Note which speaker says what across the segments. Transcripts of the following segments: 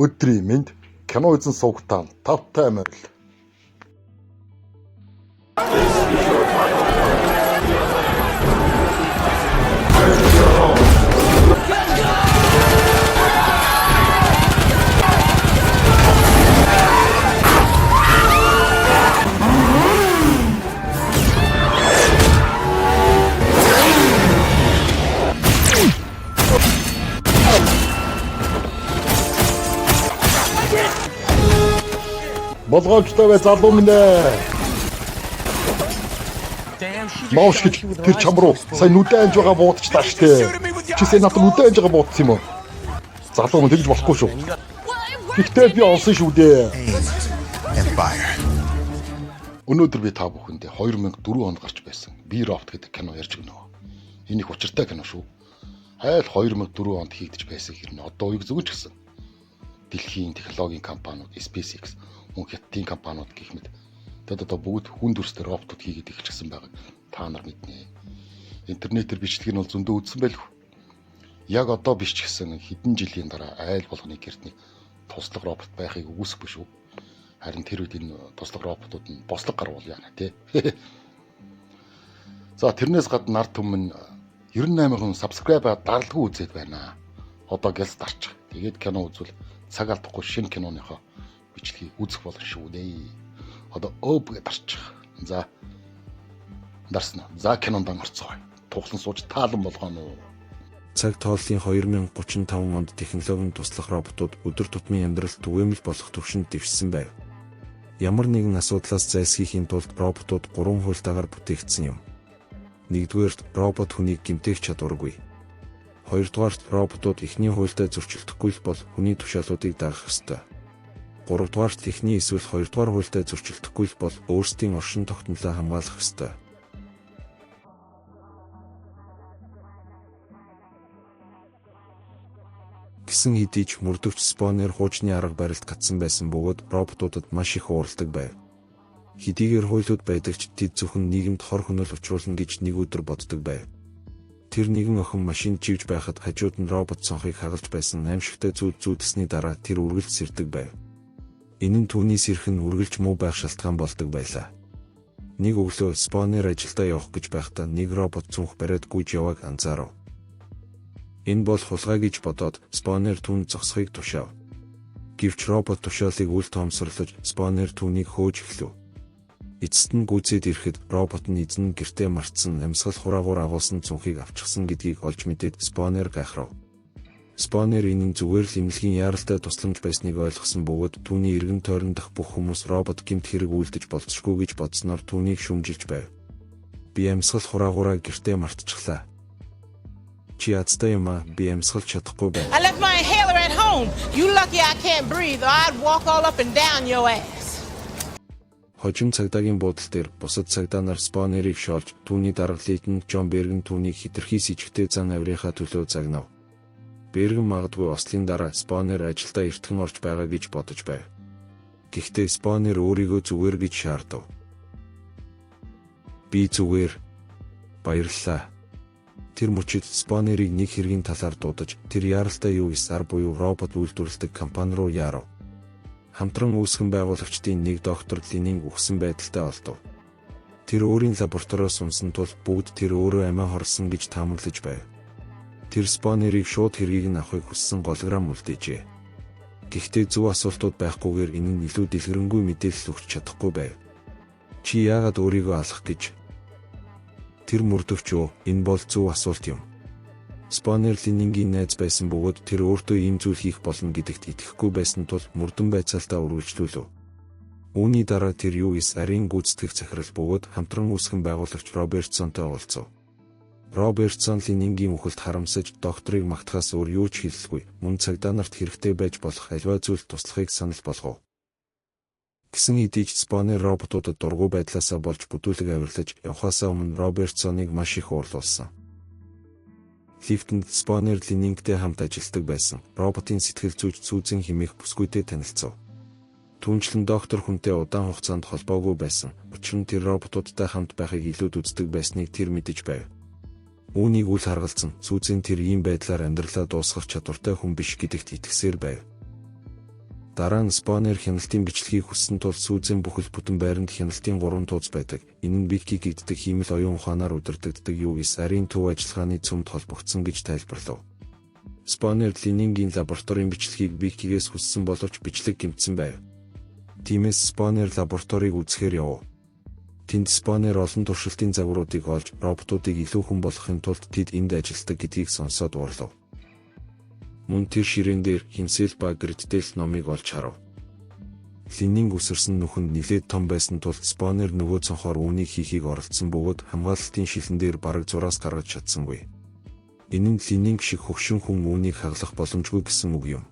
Speaker 1: Өдрийн мэнд кино үзэн суугтаан тавтай морил. Болгоомжтой бай залуу минь ээ. Мовш гэж тэр чам руу сая нүдэн анж байгаа буудчихлаа штэ. Чи сая надад нүдэн анж байгаа буудсан юм уу? Залуу минь тэгж болохгүй шүү. Гэхдээ би олсон шүү дээ.
Speaker 2: And fire.
Speaker 1: Өнөөдөр би та бүхэндээ 2004 онд гарч байсан Би Робот гэдэг кино ярьж өгнө. Энэ их учиртай кино шүү. Айл 2004 онд хийгдэж байсан хэрнээ одоо уяг зүгэн ч гэсэн. Дэлхийн технологийн компаниуд, SpaceX, мөн Хятадын компаниуд гэх мэт тэд одоо бүгд хүн дүрстэй роботууд хийгээд эхэлчихсэн байгааг та нар мэднэ. Интернетээр бичлэг нь бол зөндөө үзсэн байлгүй. Яг одоо биш ч гэсэн хэдэн жилийн дараа айл болгоны гэртний туслах робот байхыг үгүйсэхгүй шүү. Харин тэр үед энэ туслах роботууд нь бослог гарвал яана тий. За тэрнээс гадна нарт түмэн 98% subscribe дарлгүй үзээд байна. Одоо гялс дарчих. Тэгээд кино үзвэл цаг алдахгүй шинэ киноныхоо бичлэгийг үзэх болно шүү дээ. Одоо өөб гэж дарчих. За дарсан уу? За кинонд орцгоё. Тухлан сууж таалан болгооно уу?
Speaker 3: Цаг тооллын 2035 онд технологийн туслах роботууд өдөр тутмын амьдралд түгээмэл болох түвшинд дэвшсэн байв. Ямар нэгэн асуудлаас зайлсхийхийн тулд роботууд гурван хуйлтаагаар бүтээгдсэн юм. Нэгдүгээрт, робот хүнийг гэмтээх чадваргүй. Хоёрдугаарт, роботууд эхний хуйлдаа зөрчилдөхгүй л бол хүний тушаалуудыг дагах ёстой. Гуравдугаарт, эхний эсвэл хоёрдугаар хуйлдаа зөрчилдөхгүй л бол өөрсдийн оршин тогтнолоо хамгаалах ёстой. Гэсэн хэдий ч мөрдөгч Спонер хуучны арга барилд гацсан байсан бөгөөд роботуудад маш их уурладаг байв. Хэдийгээр хуйлууд байдаг ч тэд зөвхөн нийгэмд хор хөнөөл учруулна гэж нэг өдөр боддог байв. Тэр нэгэн охин машинд чивж байхад хажууд нь робот цонхыг хагалж байсан аимшигтай зүүд зүүдсэний дараа тэр үргэлж сэрдэг байв. Энэ нь түүний сэрх нь үргэлж муу байх шалтгаан болдог байлаа. Нэг өглөө Спонер ажилдаа явах гэж байхдаа нэг робот цүнх бариад гүйж явааг анзаарав. Энэ бол хулгай гэж бодоод Спонер түүнд зогсохыг тушаав. Гэвч робот тушаалыг үл тоомсорлож Спонер түүнийг хөөж эхлэв. Эцэст нь гүйцээд ирэхэд робот нь эзэн нь гэртээ мартсан амьсгал хураагуур агуулсан цүнхийг авчихсан гэдгийг олж мэдээд Спонер гайхрав. Спонер энэ нь зүгээр л эмнэлгийн яаралтай тусламж байсныг ойлгосон бөгөөд түүний эргэн тойрон дах бүх хүмүүс робот гэмт хэрэг үйлдэж болзошгүй гэж бодсноор түүнийг шүүмжилж байв. Би амьсгал хураагуураа гэртээ мартчихлаа. Чи азтай юм аа, би амьсгалж чадахгүй байна.
Speaker 4: I left my inhaler at home. You lucky I can't breathe or I'd walk all up and down your ass.
Speaker 3: Хожим цагдаагийн буудал дээр бусад цагдаа нар Спонерыг шоолж түүний дарга лейтенант Джон Берген түүнийг хэтэрхий сэжигтэй зан авирынхаа төлөө загнав. Берген магадгүй ослын дараа Спонер ажилдаа эртхэн орж байгаа гэж бодож байв. Гэхдээ Спонер өөрийгөө зүгээр гэж шаардав. Би зүгээр. Баярлалаа. Тэр мөчид Спонерыг нэг хэргийн талаар дуудаж тэр яаралтай USR буюу робот үйлдвэрлэдэг компани руу яарав. Хамтран үүсгэн байгуулагчдын нэг доктор Ленинг үхсэн байдалтай олдов. Тэр өөрийн лабораториос унсан тул бүгд тэр өөрөө амиа хорлосон гэж таамаглаж байв. Тэр Спонерыг шууд хэргийг нь авахыг хүссэн голограм үлдээжээ. Гэхдээ зөв асуултууд байхгүйгээр энэ нь илүү дэлгэрэнгүй мэдээлэл өгч чадахгүй байв. Чи яагаад өөрийгөө алах гэж? Тэр мөрдөгч юу? Энэ бол зөв асуулт юм. Спонер Ленингийн найз байсан бөгөөд тэр өөртөө ийм зүйл хийх болно гэдэгт итгэхгүй байсан тул мөрдөн байцаалтаа үргэлжлүүлв. Үүний дараа тэр US Арын гүйцэтгэх захирал бөгөөд хамтран үүсгэн байгуулагч Робертсонтой уулзав. Робертсон Ленингийн үхэлд харамсаж докторыг магтахаас өөр юу ч хэлэлгүй, мөн цагдаа нарт хэрэгтэй байж болох аливаа зүйлд туслахыг санал болгов. Гэсэн хэдий ч Спонер роботуудад дургүй байдлаасаа болж бүдүүлэг авирлаж явхаасаа өмнө Робертсоныг маш их уурлуулсан. Лифтэнд Спонер Ленингтэй хамт ажилладаг байсан. Роботын сэтгэл зүйч Сүүзэн хэмээх бүсгүйтэй танилцав. Түүнчлэн доктор хүнтэй удаан хугацаанд холбоогүй байсан. Учир нь тэр роботуудтай хамт байхыг илүүд үздэг байсныг тэр мэдэж байв. Үүнийг үл харгалзан Сүүзэн тэр ийм байдлаар амьдралаа дуусгах чадвартай хүн биш гэдэгт итгэсээр байв. Дараа нь Спонер хяналтын бичлэгийг хүссэн тул Сүүзэн бүхэл бүтэн байранд хяналтын 3 тууз байдаг. Энэ нь Вики гэгддэг хиймэл оюун ухаанаар удирдагддаг UIS арын төв ажиллагааны цөмд холбогдсон гэж тайлбарлав. Спонер Ленингийн лабораторийн бичлэгийг Викигээс хүссэн боловч бичлэг гэмтсэн байв. Тиймээс Спонер лабораторийг үзэхээр явв. Тэнд Спонер олон туршилтын загваруудыг олж роботуудыг илүү хүн болгохын тулд тэд энд ажилладаг гэдгийг сонсоод уурлав. Мөн тэр ширээн дээр Хинсэл ба Гритдэл номыг олж харав. Ленинг үсэрсэн нүхэнд нилээд том байсан тул Спонер нөгөө цонхоор үүнийг хийхийг оролдсон бөгөөд хамгаалалтын шилэн дээр бараг зураас гаргаж чадсангүй. Энэ нь Ленинг шиг хөгшин хүн үүнийг хаглах боломжгүй гэсэн үг юм.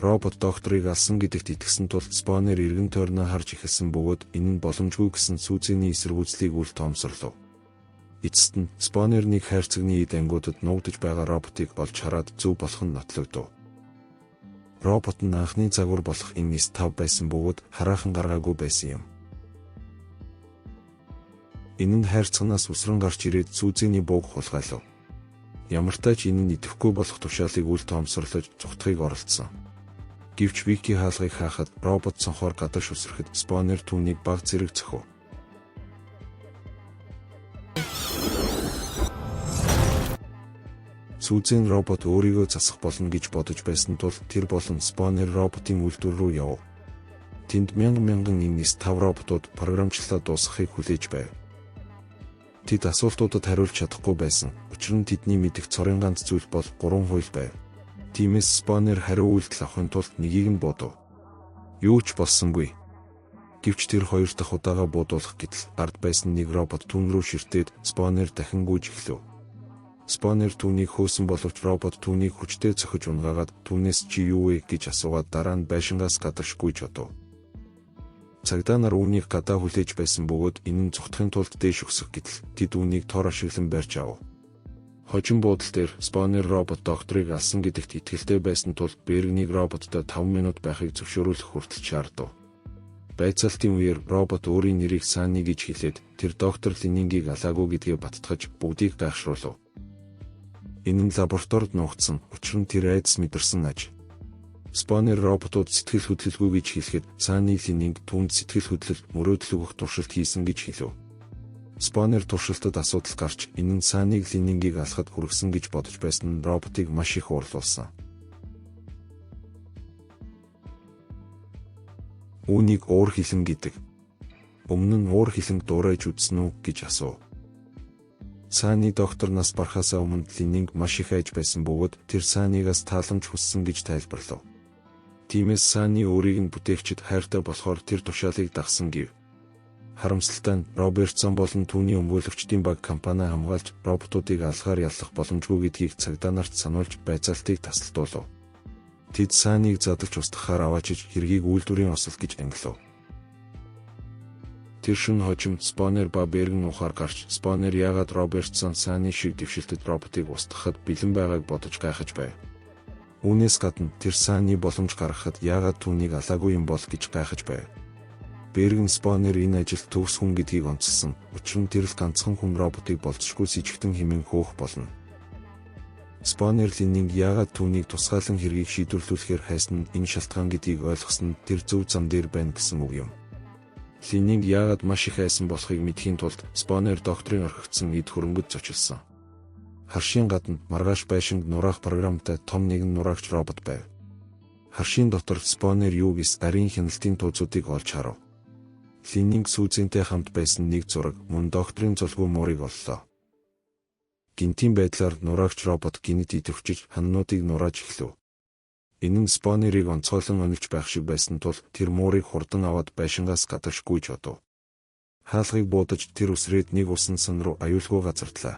Speaker 3: Робот докторыг алсан гэдэгт итгэсэн тул Спонер эргэн тойрноо харж эхэлсэн бөгөөд энэ нь боломжгүй гэсэн Сүүзэний эсэргүүцлийг үл тоомсорлов. Эцэст нь Спонер нэг хайрцагны эд ангиудад нуугдаж байгаа роботыг олж хараад зөв болох нь нотлогдов. Робот нь анхны загвар болох MS-5 байсан бөгөөд хараахан гаргаагүй байсан юм. Энэ нь хайрцагнаас үсрэн гарч ирээд Сүүзэний бууг хулгайлав. Ямартай ч энэ нь идэвхгүй болох тушаалыг үл тоомсорлож зугтахыг оролдсон. Гэвч Вики хаалгыг хаахад робот цонхоор гадагш үсрэхэд Спонер түүнийг баг зэрэг цохив. Сүүзэн робот өөрийгөө засах болно гэж бодож байсан тул тэр болон Спонер роботын үйлдвэр рүү явв. Тэнд мянган мянган MS-5 роботууд програмчлалаа дуусгахыг хүлээж байв. Тэд асуултуудад хариулж чадахгүй байсан. Учир нь тэдний мэдэх цорын ганц зүйл бол 3 хууль байв. Тиймээс Спонер хариу үйлдэл авахын тулд нэгийг нь бодов. Юу ч болсонгүй. Гэвч тэр хоёр дахь удаага буудуулах гэтэл ард байсан нэг робот түүн рүү ширтээд Спонер дахин гүйж эхлэв. Спонер түүнийг хөөсөн боловч робот түүнийг хүчтэй цохиж унгаагаад түүнээс чи юу вэ гэж асуугаад дараа нь байшингаас гадагш гүйж одов. Цагдаа нар үүнийг гадаа хүлээж байсан бөгөөд энэ нь зугтахын тулд дээш өсөх гэтэл тэд үүнийг тор ашиглан барьж авав. Хожим буудал дээр Спонер робот докторыг алсан гэдэгт итгэлтэй байсан тул Бергнийг роботтой 5 минут байхыг зөвшөөрүүлэх хүртэл шаардав. Байцаалтын үеэр робот өөрийн нэрийг Сани гэж хэлээд тэр доктор Ленингийг алаагүй гэдгээ баттгаж бүгдийг гайхшруулав. Энэ нь лабораторид нуугдсан, учир нь тэр айдас мэдэрсэн аж. Спонер роботууд сэтгэл хөдлөлгүй гэж хэлэхэд Сани Ленинг түүнд сэтгэл хөдлөл мөрөөдөл өгөх туршилт хийсэн гэж хэлв. Спонер туршилтад асуудал гарч энэ нь Саниг Ленингийг алахад хүргэсэн гэж бодож байсан нь роботыг маш их уурлуулсан. Үүнийг уур хилэн гэдэг. Өмнө нь уур хилэнг дуурайж үзсэн үү гэж асуув. Сани доктор нас барахаасаа өмнө Ленинг маш их айж байсан бөгөөд тэр Санигаас тааламж хүссэн гэж тайлбарлав. Тиймээс Сани өөрийг нь бүтээгчид хайртай болохоор тэр тушаалыг дагсан гэв. Харамсалтай нь Робертсон болон түүний өмгөөлөгчдийн баг компани хамгаалж роботуудыг алгаар яллах боломжгүй гэдгийг цагдаа нарт сануулж байцаалтыг тасалдуулав. Тэд Санийг задлж устгахаар аваачиж хэргийг үйлдвэрийн осол гэж ангилав. Тэр шөнө хожим Спонер ба Бергэн ухаар гарч Спонер яагаад Робертсон Сани шиг дэвшилтэд роботыг устгахад бэлэн байгааг бодож гайхаж байв. Үүнээс гадна тэр Сани боломж гаргахад яагаад түүнийг алаагүй юм бол гэж гайхаж байв. Бергэн Спонер энэ ажилд төгс хүн гэдгийг онцлсон. Учир нь тэр л ганцхан хүн роботыг болцсохгүй сэжигтэн хэмээн хөөх болно. Спонер Ленинг яагаад түүнийг тусгаалan хэргийг шийдвэрлүүлэхээр хайсан нь энэ шалтгаан гэдгийг ойлгосон нь тэр зөв зам дээр байна гэсэн үг юм. Ленинг яагаад маш их айсан болохыг мэдэхийн тулд Спонер докторын орхигдсон эд хөрөнгөд зочилсон. Харшийн гадна маргааш байшинд нураах програмтай том нэгэн нураагч робот байв. Харшийн дотор Спонер юу гэс арын хяналтын туузуудыг олж харав. Ленинг Сүүзэнтэй хамт байсан нэг зураг мөн докторын зулгүй муурыг оллоо. Гинтийн байдлаар нураагч робот гинэт идэвхжиж ханнуудыг нурааж эхлэв. Энэ нь Спонерыг онцгойлон онилж байх шиг байсан тул тэр муурыг хурдан аваад байшингаас гадагш гүйж одов. Хаалгыг буудаж тэр үсрээд нэг усан сан руу аюулгүй газардлаа.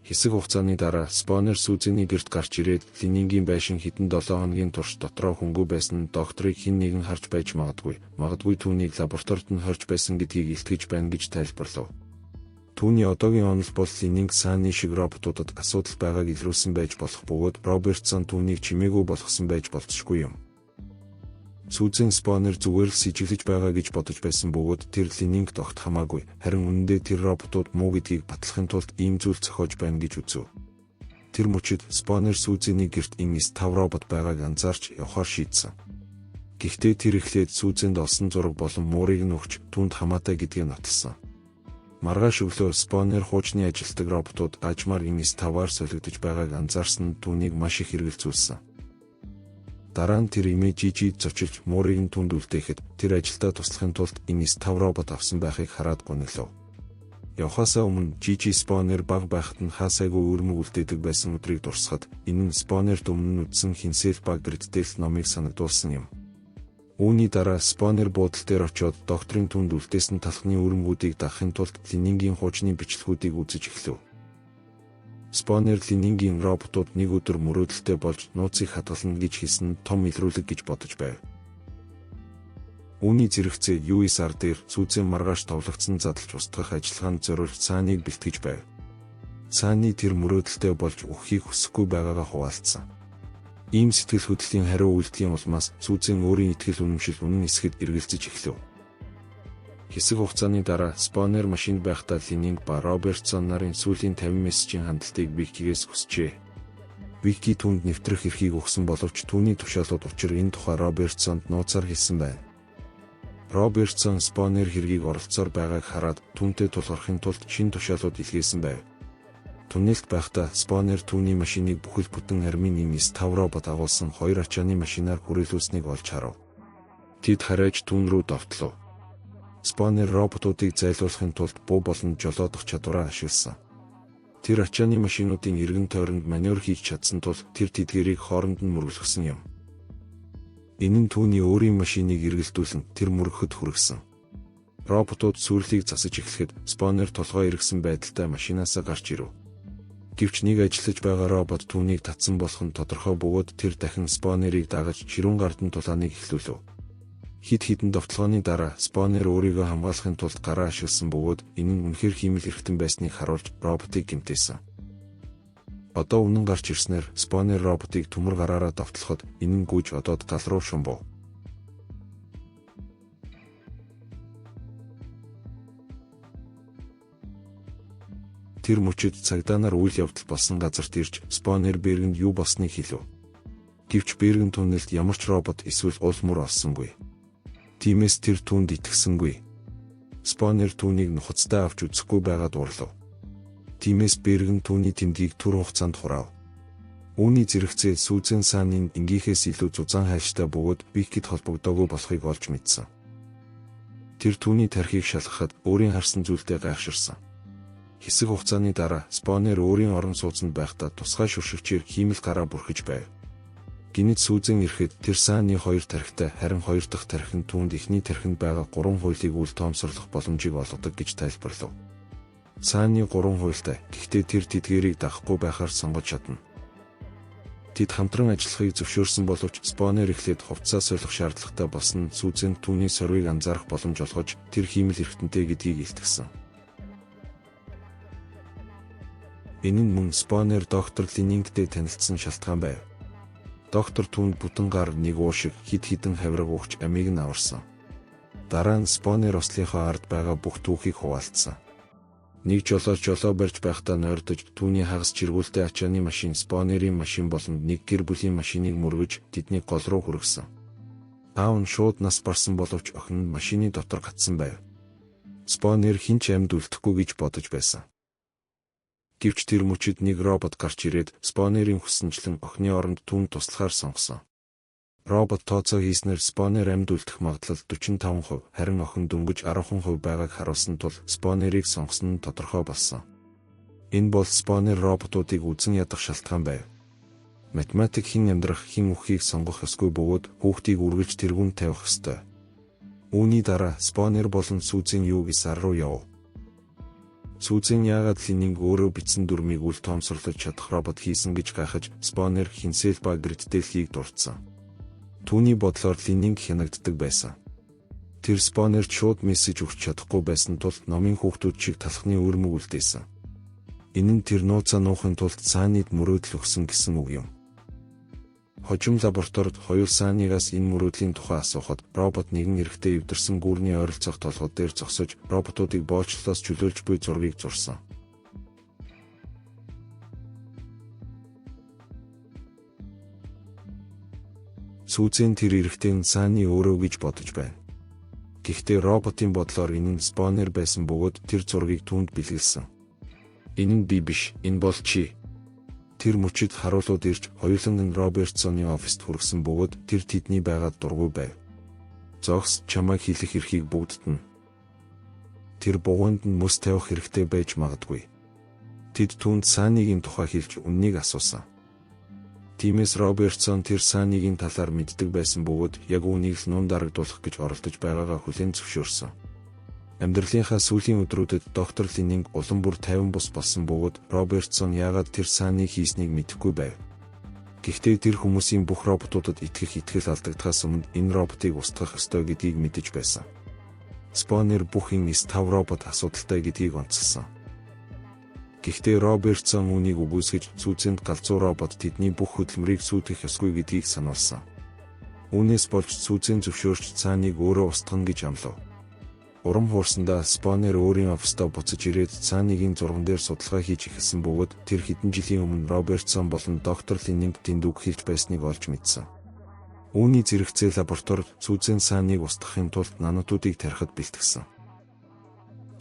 Speaker 3: Хэсэг хугацааны дараа Спонер Сүүзэний гэрт гарч ирээд Ленингийн байшин хэдэн 7 хоногийн турш дотроо хүнгүй байсан нь докторыг хэн нэгэн харж байж магадгүй. Магадгүй түүнийг лабораторид нь хорж байсан гэдгийг илтгэж байна гэж тайлбарлав. Түүний одоогийн онол бол Ленинг Сани шиг роботуудад асуудал байгааг илрүүлсэн байж болох бөгөөд Робертсон түүнийг чимээгүй болгосон байж болцсохгүй юм. Сүүзэн Спонер зүгээр л сэжиглэж байгаа гэж бодож байсан бөгөөд тэр Ленинг огт хамаагүй. Харин үнэндээ тэр роботууд муу гэдгийг батлахын тулд ийм зүйл зохиож байна гэж үзв. Тэр мөчид Спонер Сүүзэний гэрт MS-5 робот байгааг анзаарч явахаар шийдсэн. Гэхдээ тэр эхлээд Сүүзэнд олсон зураг болон муурыг нь өгч түүнд хамаатай гэдгийг нотолсон. Маргааш өглөө Спонер хуучны ажилтдаг роботууд ажмаар MS-5-аар солигдож байгааг анзаарсан нь түүнийг маш их эргэлзүүлсэн. Дараа нь тэр эмээ Жижид зочилж муурыг нь түүнд үлдээхэд тэр ажилдаа туслахын тулд MS-5 робот авсан байхыг хараад гуниглав. Явхаасаа өмнө Жижи Спонер бага байхад нь хаасайгүй өвөрмөг үлдээдэг байсан өдрийг дурсахад энэ нь Спонерт өмнө нь үзсэн хинсэл ба Гриддэл номыг санагдуулсан юм. Үүний дараа Спонер буудал дээр очиод докторын түүнд үлдээсэн талхны өвөрмгүүдийг дагахын тулд Ленингийн хуучны бичлэгүүдийг үзэж эхлэв. Спонер Ленингийн роботууд нэг өдөр мөрөөдөлтэй болж нууцыг хадгална гэж хэлсэн нь том илрүүлэг гэж бодож байв. Үүний зэрэгцээ USR дээр Сүүзэн маргааш товлогдсон задлж устгах ажиллагаанд зориулж Цааныг бэлтгэж байв. Цааны тэр мөрөөдөлтэй болж үхэхийг хүсэхгүй байгаагаа хуваалцсан. Ийм сэтгэл хөдлөлийн хариу үйлдэлийн улмаас Сүүзэн өөрийн итгэл үнэмшил үнэн эсэхэд эргэлзэж эхлэв. Хэсэг хугацааны дараа Спонер машинд байхдаа Ленинг ба Робертсон нарын сүүлийн 50 мессежийн хандлтыг Викигээс хүсжээ. Вики түүнд нэвтрэх эрхийг өгсөн боловч түүний тушаалууд учир энэ тухай Робертсонд нууцаар хэлсэн байна. Робертсон Спонер хэргийг оролцсоор байгааг хараад түүнтэй тулгархын тулд шинэ тушаалууд илгээсэн байв. Туннелд байхдаа Спонер түүний машиныг бүхэл бүтэн армийн MS-5 робот агуулсан хоёр ачааны машинаар хүрээлүүлснийг олж харав. Тэд харайж түүн рүү довтлов. Спонер роботуудыг зайлуулахын тулд буу болон жолоодох чадвараа ашигласан. Тэр ачааны машинуудын эргэн тойронд маневр хийж чадсан тул тэр тэдгэрийг хооронд нь мөргөлгсөн юм. Энэ нь түүний өөрийн машиныг эргэлдүүлэн тэр мөргөхөд хүргэсэн. Роботууд сүрлийг засаж эхлэхэд Спонер толгой эргэсэн байдалтай машинаасаа гарч ирэв. Гэвч нэг ажиллаж байгаа робот түүнийг татсан болох нь тодорхой бөгөөд тэр дахин Спонерыг дагаж ширүүн гардан тулааныг эхлүүлв. Хэд хэдэн довтлооны дараа Спонер өөрийгөө хамгаалахын тулд гараа ашигласан бөгөөд энэ нь үнэхээр хиймэл эрхтэн байсныг харуулж роботыг гэмтээсэн. Одоо үнэн гарч ирснээр Спонер роботыг төмөр гараараа довтлоход энэ нь гүйж одоод гал руу шумбав. Тэр мөчид цагдаа нар үйл явдал болсон газарт ирж Спонер Бергэнд юу болсныг хэлв. Гэвч Бергэн туннелд ямар ч робот эсвэл уул мөр олсонгүй. Тиймээс тэр түүнд итгэсэнгүй. Спонер түүнийг нухацтай авч үзэхгүй байгаад уурлав. Тиймээс Бергэн түүний тэмдгийг түр хугацаанд хураав. Үүний зэрэгцээ Сүүзэн Санийн энгийнхээс илүү зузаан хайлштай бөгөөд Викид холбогдоогүй болохыг олж мэдсэн. Тэр түүний тархийг шалгахад өөрийн харсан зүйлдээ гайхширсан. Хэсэг хугацааны дараа Спонер өөрийн орон сууцнд байхдаа тусгай шүршигчээр хиймэл гараа бүрхэж байв. Гинэт Сүүзэн ирэхэд тэр Сааны хоёр тархитай харин хоёр дахь тархи нь түүнд эхний тархинд байгаа гурван хуйлыг үл тоомсорлох боломжийг олгодог гэж тайлбарлав. Сааны гурван хуйлтай, гэхдээ тэр тэдгээрийг дагахгүй байхаар сонгож чадна. Тэд хамтран ажиллахыг зөвшөөрсөн боловч Спонер эхлээд хувцсаа солих шаардлагатай болсон нь Сүүзэнд түүний сорвийг анзаарах боломж олгож тэр хиймэл эрхтэнтэй гэдгийг илтгэсэн. Энэ нь мөн Спонер доктор Ленингтэй танилцсан шалтгаан байв. Доктор түүнд бүтэн гар нэг уушиг хэд хэдэн хавирга өгч амийг нь аварсан. Дараа нь Спонер ослынхоо ард байгаа бүх түүхийг хуваалцсан. Нэг жолооч жолоо барьж байхдаа нойрдож түүний хагас чиргүүлтэй ачааны машин Спонерийн машин болон нэг гэр бүлийн машиныг мөргөж тэднийг гол руу хүргэсэн. Аав нь шууд нас барсан боловч охин нь машины дотор гатсан байв. Спонер хэн ч амьд үлдэхгүй гэж бодож байсан. Гэвч тэр мөчид нэг робот гарч ирээд Спонерийн хүссэнчлэн охины оронд түүнд туслахаар сонгосон. Робот тооцоо хийснээр Спонер амьд үлдэх магадлал 45%, харин охин дөнгөж 10% байгааг харуулсан тул Спонерийг сонгосон нь тодорхой болсон. Энэ бол Спонер роботуудыг үзэн ядах шалтгаан байв. Математик хэн амьдрах, хэн үхэхийг сонгох ёсгүй бөгөөд хүүхдийг үргэлж тэргүүнд тавих ёстой. Үүний дараа Спонер болон Сүүзэн юу гэсар руу яв. Сүүзэн яагаад Ленинг өөрөө бичсэн дүрмийг үл тоомсорлож чадах робот хийсэн гэж гайхаж Спонер хинсэл ба Гриддэлхийг дурдсан. Түүний бодлоор Ленинг хянагддаг байсан. Тэр Спонерт шууд мессеж өгч чадахгүй байсан тул номын хүүхдүүд шиг талхны өвөрмөг үлдээсэн. Энэ нь тэр нууцаа нуухын тулд Саанид мөрөөдөл өгсөн гэсэн үг юм. Хожим лабораторид хоёул Саанигаас энэ мөрөөдлийн тухай асуухад робот нэгэн эрэгтэй эвдэрсэн гүүрний ойролцоох толгой дээр зогсож роботуудыг боолчлолоос чөлөөлж буй зургийг зурсан. Сүүзэн тэр эрэгтэй нь Сани өөрөө гэж бодож байна. Гэхдээ роботын бодлоор энэ нь Спонер байсан бөгөөд тэр зургийг түүнд бэлгэлсэн. Энэ нь би биш, энэ бол чи. Тэр мөчид харуулууд ирж хоёуланг нь Робертсоны оффист хүргэсэн бөгөөд тэр тэдний байгаад дургүй байв. Зогс, чамайг хэлэх эрхийг бүгдд нь. Тэр бугуйнд нь мөс тавих хэрэгтэй байж магадгүй. Тэд түүнд Санигийн тухай хэлж үннийг асуусан. Тиймээс Робертсон тэр Санигийн талаар мэддэг байсан бөгөөд яг үүнийг л нуун дарагдуулах гэж оролдож байгаагаа хүлээн зөвшөөрсөн. Амьдралынхаа сүүлийн өдрүүдэд доктор Лининг улам бүр 50 бус болсон бөгөөд Робертсон яагаад тэр Санийг хийснийг мэдэхгүй байв. Гэхдээ тэр хүмүүсийн бүх роботуудад итгэх итгэл алдагдахаас өмнө энэ роботыг устгах ёстой гэдгийг мэдэж байсан. Спонер бүх энэ 5 робот асуудалтай гэдгийг онцолсон. Гэхдээ Робертсон үүнийг үгүйсгэж Сүүзэнд галзуу робот тэдний бүх хөдөлмөрийг сүйтгэх ёсгүй гэдгийг сануулсан. Үүнээс болж Сүүзэн зөвшөөрч Цааныг өөрөө устгана гэж амлав. Урам хуурсандаа Спонер өөрийн оффистоо буцаж ирээд Цааныгийн зурган дээр судалгаа хийж эхэлсэн бөгөөд тэр хэдэн жилийн өмнө Робертсон болон доктор Лининг тэнд үг хэлж байсныг олж мэдсэн. Үүний зэрэгцээ лабораторид Сүүзэн Цааныг устгахын тулд нанотуудыг тарихад бэлтгэсэн.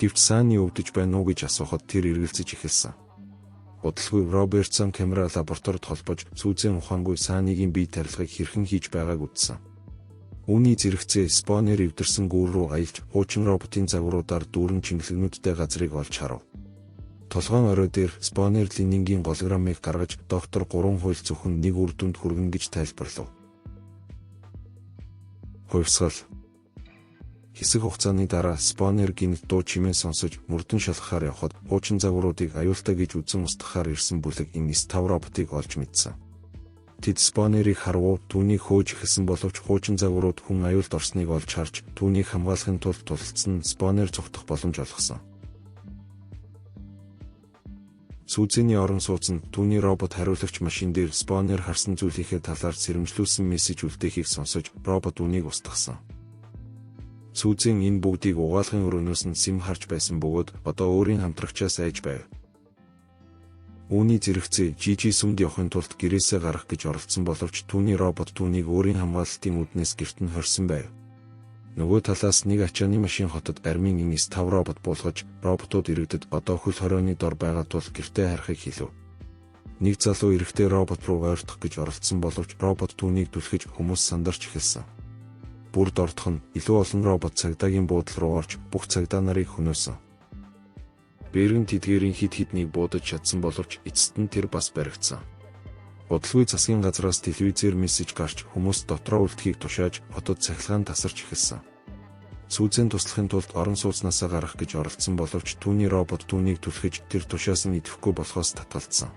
Speaker 3: Гэвч Сани өвдөж байна уу гэж асуухад тэр эргэлзэж эхэлсэн. Удалгүй Робертсон камера лабораторид холбож Сүүзэн ухаангүй Санигийн бие тарилгыг хэрхэн хийж байгааг үзсэн. Үүний зэрэгцээ Спонер эвдэрсэн гүүр рүү аялж хуучин роботын загваруудаар дүүрэн чингэлэгнүүдтэй газрыг олж харав. Толгойн орой дээр Спонер Линингийн голограммыг гаргаж доктор 3 хууль зөвхөн нэг үр дүнд хүргэнэ гэж тайлбарлав. Хувьсгал. Хэсэг хугацааны дараа Спонер гинт дуу чимээ сонсож мөрдөн шалгахаар явхад хуучин загваруудыг аюултай гэж үзэн устгахаар ирсэн бүлэг энэ 5 роботыг олж мэдсэн. Тэд Спонерыг харвуу түүнийг хөөж эхэлсэн боловч хуучин загварууд хүн аюулд орсныг олж харж түүнийг хамгаалахын тулд тулалдсан нь Спонер зугтах боломж олгосон. Сүүзэний орон сууцнд түүний робот хариулагч машин дээр Спонер харсан зүйлийнхээ талаар сэрэмжлүүлсэн мессеж үлдээхийг сонсож робот үүнийг устгасан. Сүүзэн энэ бүгдийг угаалгын өрөөнөөс нь сэм харж байсан бөгөөд одоо өөрийн хамтрагчаас айж байв. Үүний зэрэгцээ Жижи сүмд явахын тулд гэрээсээ гарах гэж оролдсон боловч түүний робот түүнийг өөрийн хамгаалалтын үүднээс гэрт нь хорьсон байв. Нөгөө талаас нэг ачааны машин хотод армийн энэ 5 робот буулгаж роботууд иргэдэд одоо хөл хорионы дор байгаа тул гэртээ харихыг хэлв. Нэг залуу эрэгтэй робот руу ойртох гэж оролдсон боловч робот түүнийг түлхэж хүмүүс сандарч эхэлсэн. Бүр дордох нь илүү олон робот цагдаагийн буудлын руу орж бүх цагдаа нарыг хөнөөсөн. Бэргэн тэдгээрийн хэд хэднийг буудаж чадсан боловч эцэст нь тэр бас баригдсан. Удалгүй засгийн газраас телевизээр мессеж гарч хүмүүс дотроо үлдэхийг тушааж хотод цахилгаан тасарч эхэлсэн. Сүүзэн туслахын тулд орон сууцнаасаа гарах гэж оролдсон боловч түүний робот түүнийг түлхэж тэр тушаасан идэвхгүй болохоос татгалзсан.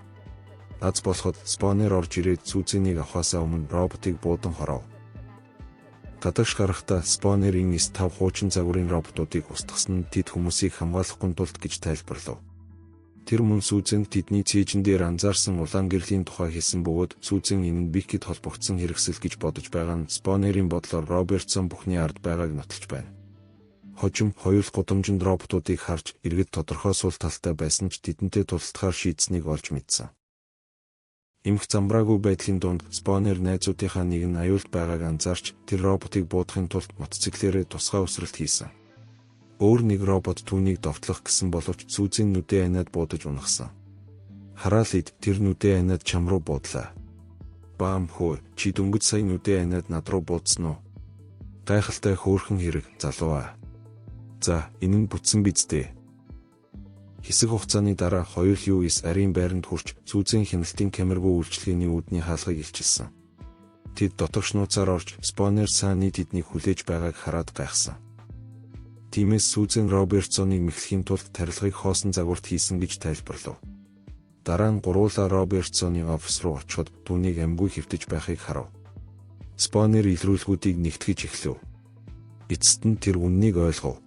Speaker 3: Аз болоход Спонер орж ирээд Сүүзэнийг авахаасаа өмнө роботыг буудан хоров. Гадагш гарахдаа Спонер энэ 5 хуучин загварын роботуудыг устгасан нь тэд хүмүүсийг хамгаалахгүй тулд гэж тайлбарлав. Тэр мөн Сүүзэнд тэдний цээжин дээр анзаарсан улаан гэрлийн тухай хэлсэн бөгөөд Сүүзэн энэ нь Бикэд холбогдсон хэрэгсэл гэж бодож байгаа нь Спонерийн бодлоор Робертсон бүхний ард байгааг нотолж байна. Хожим хоёул гудамжинд роботуудыг харж иргэд тодорхой сул талтай байсан ч тэдэнтэй тулалдахаар шийдсэнийг олж мэдсэн. Эмх замбраагүй байдлын дунд Спонер найзуудынхаа нэг нь аюулд байгааг анзаарч тэр роботыг буудахын тулд мотоциклээрээ тусгай үсрэлт хийсэн. Өөр нэг робот түүнийг довтлох гэсэн боловч Сүүзэн нүдээ аниад буудаж унахсан. Хараал ид тэр нүдээ аниад чам руу буудлаа. Баам хөө чи дөнгөж сая нүдээ аниад над руу буудсан уу? Гайхалтай хөөрхөн хэрэг залуу аа. За энэ нь бүтсэн биз дээ. Хэсэг хугацааны дараа хоёул US арийн байранд хүрч Сүүзэн хяналтын камергүй үйлчилгээний үүдний хаалгыг илчилсэн. Тэд дотогш нууцаар орж Спонер Сани тэднийг хүлээж байгааг хараад гайхсан. Тиймээс Сүүзэн Робертсоныг мэхлэхийн тулд тарилгыг хоосон загварт хийсэн гэж тайлбарлав. Дараа нь гурвуулаа Робертсоны офис руу очиход түүнийг амьгүй хэвтэж байхыг харав. Спонер илрүүлгүүдийг нэгтгэж эхлэв. Эцэст нь тэр үннийг ойлгов.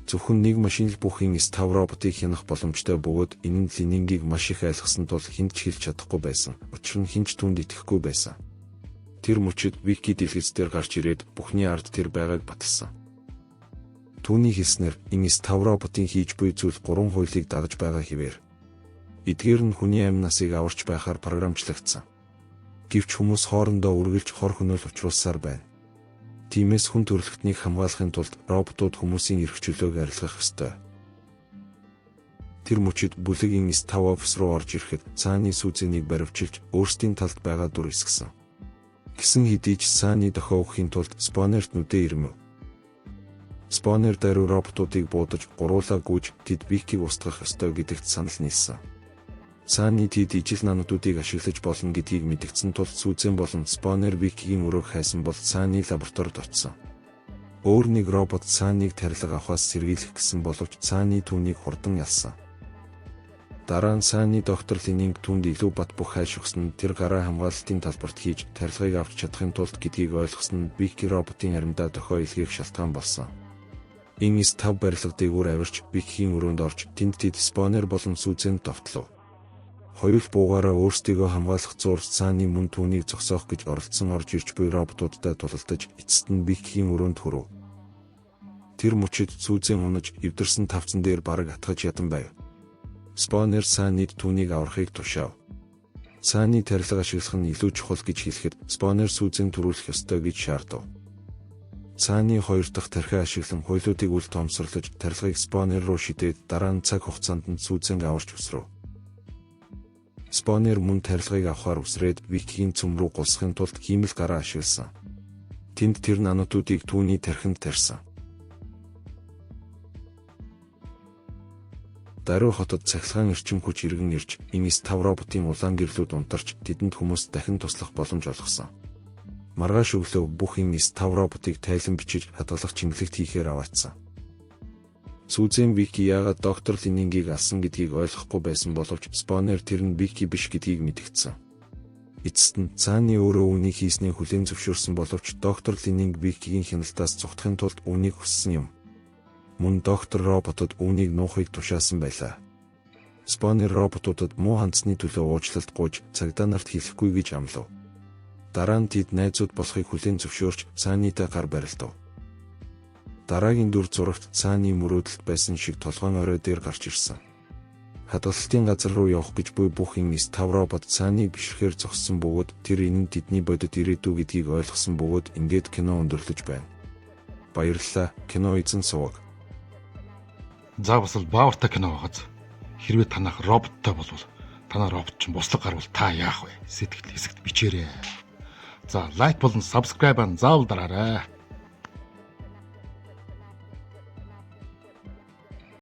Speaker 3: Зөвхөн нэг машин л бүх энэ 5 роботыг хянах боломжтой бөгөөд энэ нь Линингийг маш их айлгасан тул хэнд ч хэлж чадахгүй байсан. Учир нь хэн ч түүнд итгэхгүй байсан. Тэр мөчид Вики дэлгэц дээр гарч ирээд бүхний ард тэр байгааг баталсан. Түүний хэлснээр энэ 5 роботын хийж буй зүйл 3 хуулийг дагаж байгаа хэвээр. Эдгээр нь хүний амь насыг аварч байхаар програмчлагдсан. Гэвч хүмүүс хоорондоо үргэлж хор хөнөөл учруулсаар байна. Тиймээс хүн төрөлхтнийг хамгаалахын тулд роботууд хүмүүсийн эрх чөлөөг арилгах ёстой. Тэр мөчид бүлэг MS-5 офис руу орж ирэхэд Цааны Сүзэнийг баривчилж өөрсдийн талд байгаа дүр эсгэсэн. Гэсэн хэдий ч Цааны дохио өгөхийн тулд Спонерт нүдэ ирмэв. Спонер даруй роботуудыг буудаж гуруулаа гүйж тэд Викийг устгах ёстой гэдэгт санал нийлсэн. Цааны тэд ижил нанотуудыг ашиглаж болно гэдгийг мэдгдсэн тул Сүзэн болон Спонер Викигийн өрөөг хайсан бол Цааны лабораторид очсон. Өөр нэг робот Цааныг тарилга авахаас сэргийлэх гэсэн боловч Цааны түүнийг хурдан ялсан. Дараа нь Цааны доктор Ленинг түүнд илүү бат бөх хайш өгсөн нь тэр гараа хамгаалалтын талбарт хийж тарилгыг авч чадахын тулд гэдгийг ойлгосон нь Вики роботын аримдаа дохио илгээх шалтгаан болсон. MS-5 барилга дээгүүр авирч Викигийн өрөөнд орж тэнд тэд Спонер болон Сүзэнд довтлов. Хоёул буугаараа өөрсдийгөө хамгаалах зуур Цааны мөн түүнийг зогсоох гэж оролдсон орж ирж буй роботуудтай тулалдаж эцэст нь Викигийн өрөөнд хүрв. Тэр мөчид Сүзэн унаж эвдэрсэн тавцан дээр бараг атгаж ядан байв. Спонер Цаанид түүнийг аврахыг тушаав. Цааны тарилга ашиглах нь илүү чухал гэж хэлэхэд Спонер Сүзэн түрүүлэх ёстой гэж шаардав. Цааны хоёр дахь тархиа ашиглан хуйлуудыг үл тоомсорлож тарилгыг Спонер руу шидээд дараа нь цаг хугацаанд нь Сүзэнг аварч өсрөв. Спонер мөн тарилгыг авахар үсрээд Викигийн цөм рүү голсохын тулд хиймэл гараа ашигласан. Тэнд тэр нанотуудыг түүний тархинд тарьсан. Даруй хотод цахилгаан эрчим хүч иргэн ирж, MS-5 роботын улаан гэрлүүд унтарч тэдэнд хүмүүст дахин туслах боломж олгосон. Маргааш өглөө бүх MS-5 роботыг тайлан бичиж хадгалах чингэлэгт хийхээр аваачсан. Сүзэн Вики яагаад доктор Ленингийг алсан гэдгийг ойлгохгүй байсан боловч Спонер тэр нь Вики биш гэдгийг мэдгдсэн. Эцэст нь Цааны өөрөө үүнийг хийснийг хүлээн зөвшөөрсөн боловч доктор Ленинг Викигийн хяналтаас зугтахын тулд үүнийг хүссэн юм. Мөн доктор роботод үүнийг нуухыг тушаасан байлаа. Спонер роботуудад муу хандсны төлөө уучлалт гуйж цагдаа нарт хэлэхгүй гэж амлав. Дараа нь тэд найзууд болохыг хүлээн зөвшөөрч Цаанитай гар барилдав. Дараагийн дүр зурагт Цааны мөрөөдөлд байсан шиг толгойн орой дээр гарч ирсэн. Хадгалалтын газар руу явах гэж буй бүх MS-5 робот Цааныг бишрэхээр зогссон бөгөөд тэр энэ нь тэдний бодит ирээдүй гэдгийг ойлгосон бөгөөд ингээд кино өндөрлөж байна. Баярлалаа. Кино эзэн суваг.
Speaker 1: За бас л баавартай кино байгааз. Хэрвээ танах роботтой болвол танаа робот чинь буслаг гарвал та яах вэ? Сэтгэл хэсэгт бичээрэй. За like болон subscribe-аа заавал дараарай.